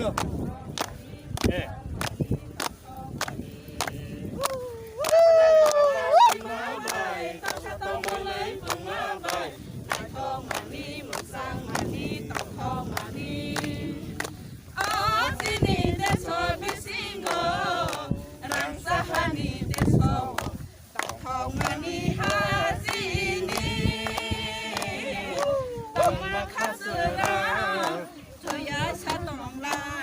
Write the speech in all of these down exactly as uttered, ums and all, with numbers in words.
O chini deso bisingo, rangsa hani deso, tongthokmani ha chini. Tongma khaswrang, thuya sa tonglainai.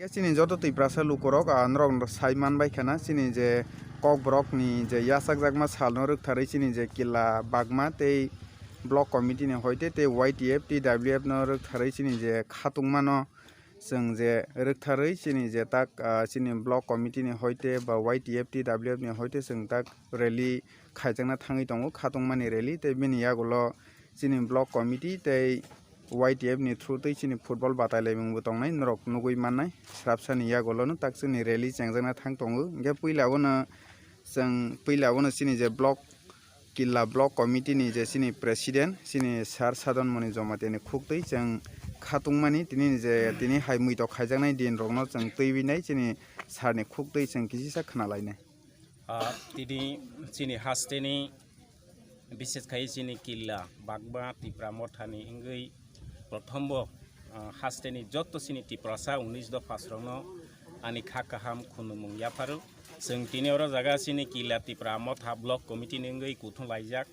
Chini joto Tiprasa lukurok, ah, norok sai manbai khana, chini je Kokborok ni je yachakjakma sal no rwktharwi chini je Killa Bagma tei Block Committee ni hoite tei Y T F, T W F no rwktharwi chini je khatungma no chwng je rwktharwi chini je tak, ah, chini Block Committee ni hoite ba Y T F, T W F ni hoite chwng tak rally khaijakna thangwi tongo, khatungmani rally, tei bini yagulo chini Block Committee tei Y T F ni through twi chini football batailaimung bo tongnai, norok nugwi mannai, srapsani yagulo no tak chini rally chengjakna thang tongo. Hwnkhe puila abono chwng, puila abono chini je Block Killa Block Committee ni je chini President, chini Sir Sadon Moni Jamatia ni khuktwi chwng khatungmani tini je tini hai muitok khaijaknai din rokno chwng twiwi nai chini Sir ni khuktwi chwng kisisa khna lainai. Ah, tini chini hasteni, bises khai chini Killa Bagma Tipra Mothani wngwi prothombo, ah, hasteni joto chini Tiprasa unis dopha srokno ani kha kaham khunumung yapharu. Chwng tini oro jaga chini Killa Tipra Motha Block Committee ni wngwi kuthum laijak.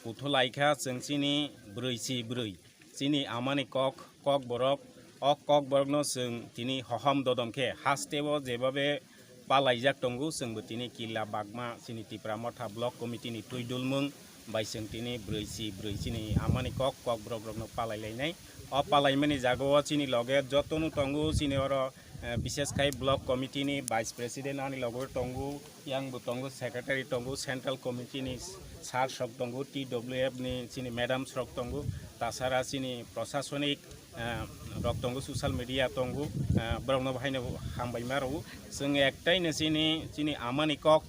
Kuthum laikha chwng chini brwi si brwi. Chini amani kok, Kokborok, o Kokborokno chwng tini hohom dodom khe hasteo jebabe palaijak tongo, chwngbo tini Killa Bagma chini Tipra Motha Block Committee ni twi dulmung bai chwng tini brwi si brwi chini amani kok, Kokborok rokno palai lainai. O palaimani jagao chini loge jotono tongo, chini oro, eh, bises khai Block Committee ni Vice President ani loge tongo, yang bo tongo, Secretary tongo, Central Committee ni sir rok tongo, T W F ni chini madam rok tongo, tasara chini prosasonik, eh, rok tongo, social media tongo, eh, borokno bo haino hambai ma rwo. Chwng ektaino chini, chini amani kok,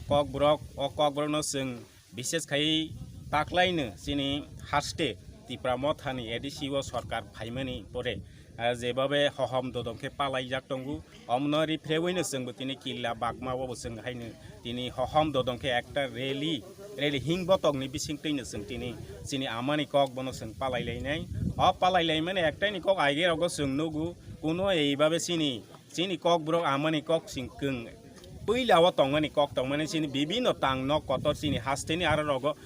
Kokborok, o Kokborokno chwng bises khai taklaino chini haste Tipra Mothani A D C o sorkar phaimani pore, ah, jebabe hohom dodom khe palaijak tongo, omono riphrewino chwngbo tini Killa Bagma o bo chwng haino tini hohom dodom khe ekta rally, rally hing botokni bisingtwino chwng tini chini amani kok bono chwng palai lainai. O palai laimani ektaini kok aige rogo chwng nugo, kuno eibabe chini, chini Kokborok amani kok chwng kwng puila o tongmani kok tongmani chini bibinno tang nok kotor chini hasteni aro rogo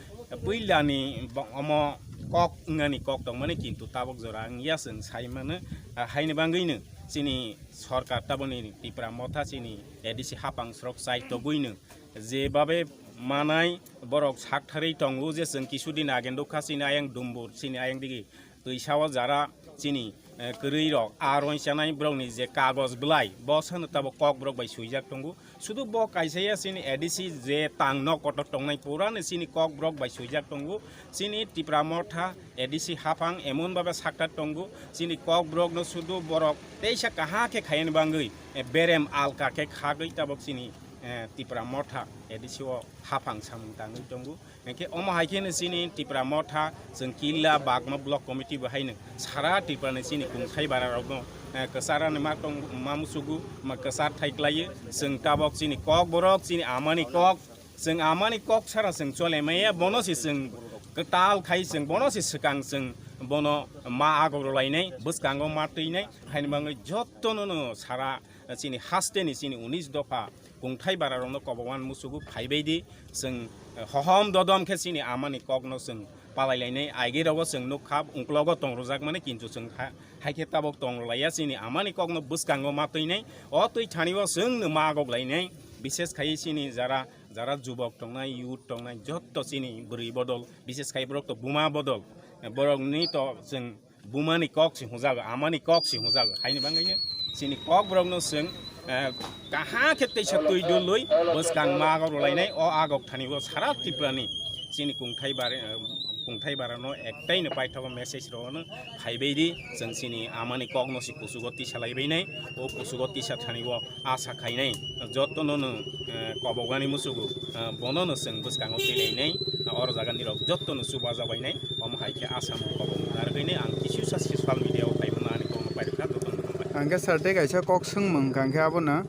puilani bo-, omo kok wngani kok tongmani kintu tabok jora wngya chwng sai mano, ah, haini bagwino chini sorkar taboni Tipra Motha chini A D C hapang srok chaitogwino jebabe manai borok saktharwi tongo je chwng kisudin age nukha chini ayang Dumbur chini ayang digi twisa o jara chini, eh, kwrwi rok a roi chanai borokni je kagoj bwlai bo sano tabok Kokborok bai swijak tongo. Sudu bo kaisa ya chini A D C je tang nok kotor tongnai purano chini Kokborok bai swijak tongo. Chini Tipra Motha A D C haphang emon babe sakta tongo. Chini Kokborokno sudu borok teisa kaha khe khaiyani bagwi, eh, berem alka khe khagwi tabok chini, eh, Tipra Motha A D C o haphang samung tangwi tongo. Hingke omo hai khe no chini Tipra Motha, chwng Killa Bagma Block Committee bo haino sara Tripura ni chini kungthai bara rokno, eh, kwchar ani ma tong, ma musugo, ma kwchar thai klaiyo. Chwng tabok chini Kokborok, chini amani kok, chwng amani kok sara chwng chole maya, bono se chwng kwtal khai chwng bono se swkang chwng bono ma agok rwlainai, bwskango ma twinai, haini bagwi jotono no sara chini hasteni chini unis dopha kungthai bara rokno kobokman musugo phaibai di, chwng hohom dodom khe chini amani kokno chwng palailainai, aigwi rogo chwng nukha, ungklogo tong rwjakmani, kintu chwng ha-, hai khe tabok tong rwlaiya, chini amani kokno bwskango ma twinai, o twi thanio chwngno ma agok lainai, bises khai chini jara, jara jubok tongnai, youth tongnai, jotto chini bwrwi bodol, bises khai borok to buma bodol, borokni to chwng bumani kok se hwnjago, amani kok se hwnjago. Haini bagwino chini kokborokno chwng, eh, kaham khe teisa twi dulwi bwskang ma agok rwlainai, o agok thani o sara Tripurani chini kungthai bare, eh, kungthai barano ektaino paithago message rwno phaibai di, chwng chini amani kokno se kuchugo tisa laibainai, o kuchugo tisa thani o asa khainai, jotono no, eh, koboknani musugo, eh, bono no chwng bwskango twilainai, oro jaga nirok jotono chubajabainai, omo hai khe asa mung kobokno narwgwini ang kisiusa social media o phaimano ani kokno pairwkha, jotono hambai. Ang khe sir tei kaisa kok swngmung hwnkha khe abono,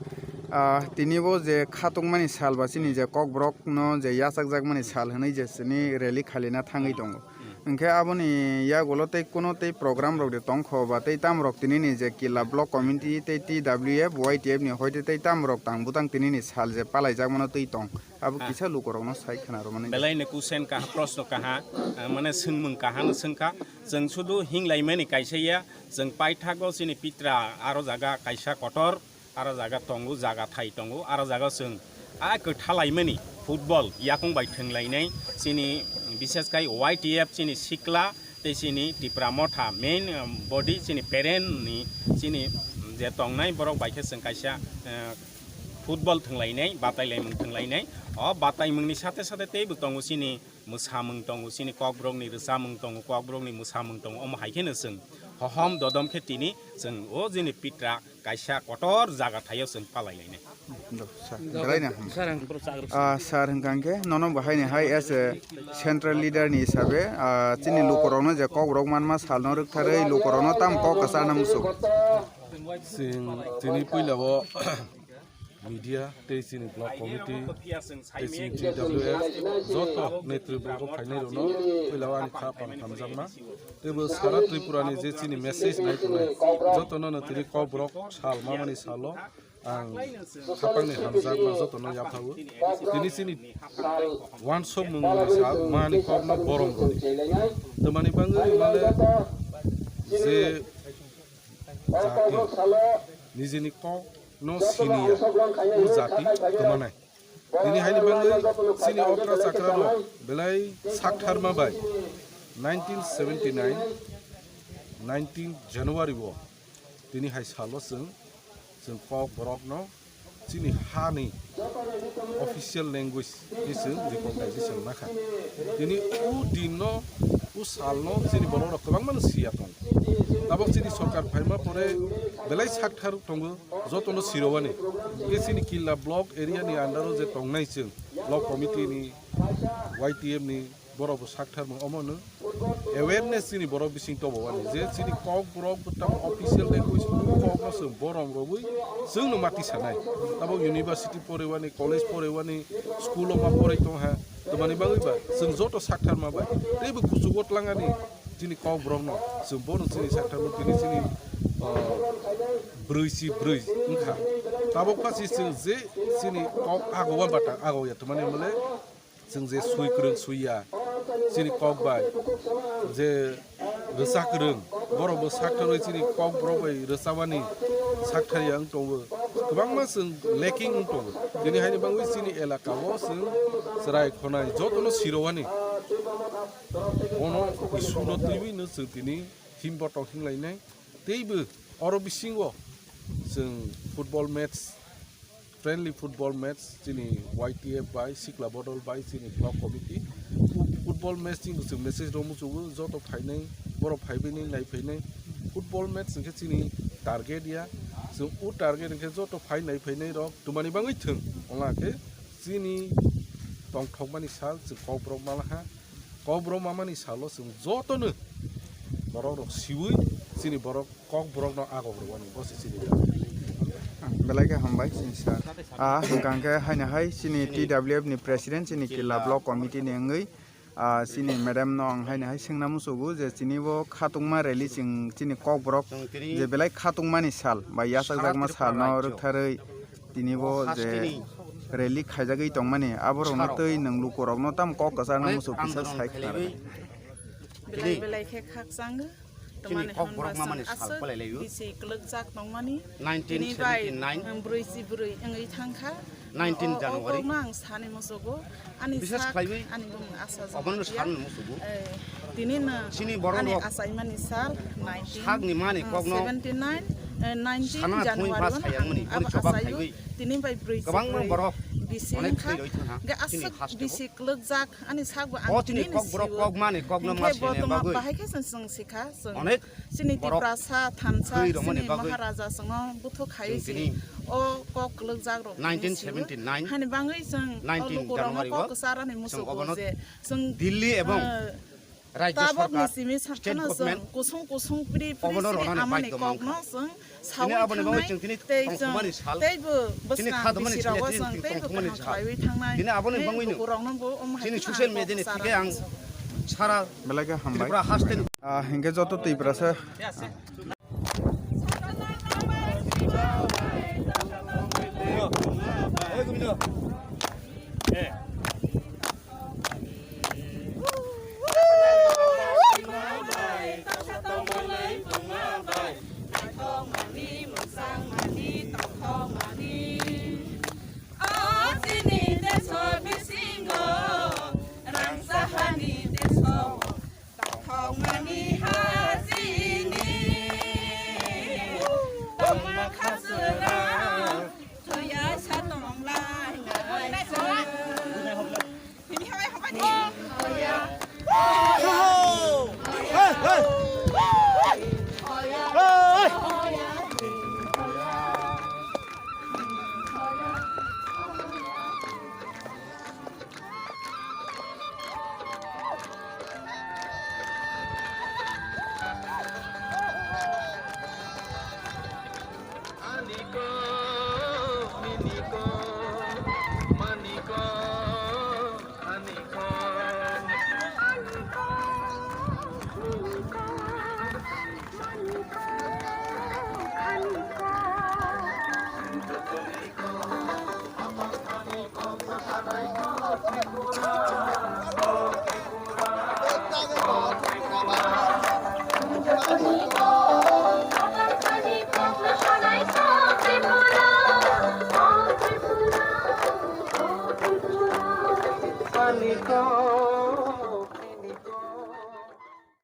ah, tini bo je khatungmani sal ba chini je kokborokno je yachakjakmani sal hwnwi je chini rally khalina thangwi tongo. Hwnkhe aboni yagulo tei kuno tei program rok de tongkho ba tei tam rok tini ni je Killa Block Committee tei T W F, Y T F ni hoite tei tam rok tang butang tini ni sal je palaijakmano twi tong, abo Ah. kisa lukorokno sai khna rwmani. Belai ni kusen kaha, proshno kaha, ah, mane swngmung kaha no swngkha. Chwng sudu hinglaimani kaisa ya, chwng paithago chini pitra aro jaga kaisa kotor, aro jaga tongo, jaga thai tongo, aro jaga chwng a kwthalaimani football yakung bai thwnglainai, chini bishes khai Y T F chini sikla tei chini Tipra Motha main, um, body chini parent ni chini, um, je tongnai borok bai khe chwng kaisa, uh, football thwnglainai, batailaimung thwnglainai. O bataimungni sate sate teibo tongo chini mwsamung tongo, chini kokborokni rwchapmung tongo, kokborokni mwsamung tongo, omo hai kheno chwng hohom dodom khe tini chwng o jini pitra kaisa kotor jaga thaio chwng palai lainai. Do, sir, belai na. Sir, ang pro chak rw. Ah, sir, hwnkha khe nono bo haini hai as a central leader ni hisabe, ah, chini lukurokno je kokborok manma salno rwktharwi lukurokno tamo kok kwchang na muchung. Chwng tini puila o media tei chini block committee tei chini T W F joto netribrogo phainai rokno puila o ani kha pang hamjakma. Teibo sara Tripura ni je chini message nai tongnai jotono no tini kokborok sal mamani salo ang khapangni hamjakma jotono yaphago. Tini chini wansok mungni sal mani kokno borom rwdi. Twmani bangwi male je jati nijini kok no siniya, o jati twmanai. Tini haini bagwi chini okra chakra rok belai saktharma bai nineteen seventy nine, nineteen January o tini hai salo chwng, chwng kok borok no chini hani official language ni chwng recognition nakha. Tini o din no, o sal no chini borok rok kwbangma no siya tongo. Tabok chini sorkar phaima pore belai sakthar tongo. Jotono sirowani. Hingke chini Killa block area ni under o je tongnai chwng, block committee ni, Y T F ni, borok bo saktharmung omo no awareness chini borok bising tobowani. Je chini kok borok bo tamo official language kok no chwng borom rogwi chwng no mati sanai. Tamo university porewani, college porewani, school o ma porei tongha. Twmani bagwi ba chwng joto saktharma bai teibo kuchugo tlangani. Chini kok borok no chwng bono chini sakthar no tini chini, ah, brwi si brwi wngkha. Tabok pha si chwng je chini kok ago wa bata ago ya twmani mole chwng je sui kwrwng sui ya chini kok bai je rwsa kwrwng borok bo sakthar bai chini kok borok bai rwsa bani sakthar ya wng tongo. Kwbangma chwng lacking wng tongo. Tini haini bagwi chini elaka o chwng chwrai khonai joto no sirowani. Bono issue no twiwi no chwng tini himbo tong hinglainai. Teibo oro bisingo chwng football match, friendly football match chini Y T F bai, Sikla Bodol bai, chini block committee. Football match chini chwng message rok muchungo, joto phainai, borok phaibainai, naiphainai. Football match hwnkhe chini target ya, chwng o target hwnkhe joto phai naiphainai rok twmani bagwi thwng, wngkha khe chini tongthokmani sal chwng kokborok malaha. Kokborok mamani salo chwng jotono borok rok siwi chini borok kokborok no agok rwani bo se chini. Belai khe hambai chini sir. Ah, hwnkha khe haino hai chini T W F ni president chini Killa block committee ni wngwi Ah, chini madam no ang haino hai swngna muchugo je chini bo khatungma rally chwng chini kokborok je belai khatungmani sal ba yachakjakma sal no rwktharwi tini bo je rally khaijagwi tongmani aborokno twi nwng lukurokno tamo kok kwcharna muchuk kisa sai khna rwdi. Belai belai khe khakchang. Chini kok borok mamani sal aswk kwlai laio. Bisi kwlwkjak tongmani. Nineteen seventy nine. Tini bai, um, brwi si brwi wngwi thangkha. Nineteen January. O, o kokno ang sani musugo. Ani bises sak, khlaiwi ani bumung asa jagwi obono ya. Sani musugo. Eh, tini no chini borok ani rok achaimani sal nineteen, sakni mani, eh, kokno seventy nine, eh, nineteen sana thangwi January ba sayangmani, ani boni abo choba achaio. Khaiwi. Tini bai brwi si kwbangma brwi borok bisi onek wngkha. Thwi roi thangha. Ga chini aswk haste bisi kwlwkjak. Ani sak bo ang o chini kok borok kok mani kok no ma sini bagwi. Bahai khe chwng sikha chwng. Onek chini borok Tiprasa thansa thwi rwmani chini bagwi Maharaja chwngno buthuk khai chwng si tini o kok kwlwkjak rok nineteen seventy nine hani bangwi chwng nineteen o lukurokno January kok o kwcharani chwng musugo obono je chwng Delhi ebong, eh, Rajya tabok Sarkar, ni simi state government, kusung kusung pri pri obono sini ronani amani baidhyo kokno mankha. Chwng Tini sawi aboni bagwi thangnai, chwng tini tei chwng tongthokmani sal, teibo tini bwskang khadumani sal, bisirok tini chwng teibo tongthokmani kaham sal. Khlaiwi thangnai. Tini aboni bagwino lukurokno bo omo hai chini kheno social ang media ni koksa thike ang rwkha. Sara belai khe hambai. Tripura haste ni ah, hinkhe joto Tiprasa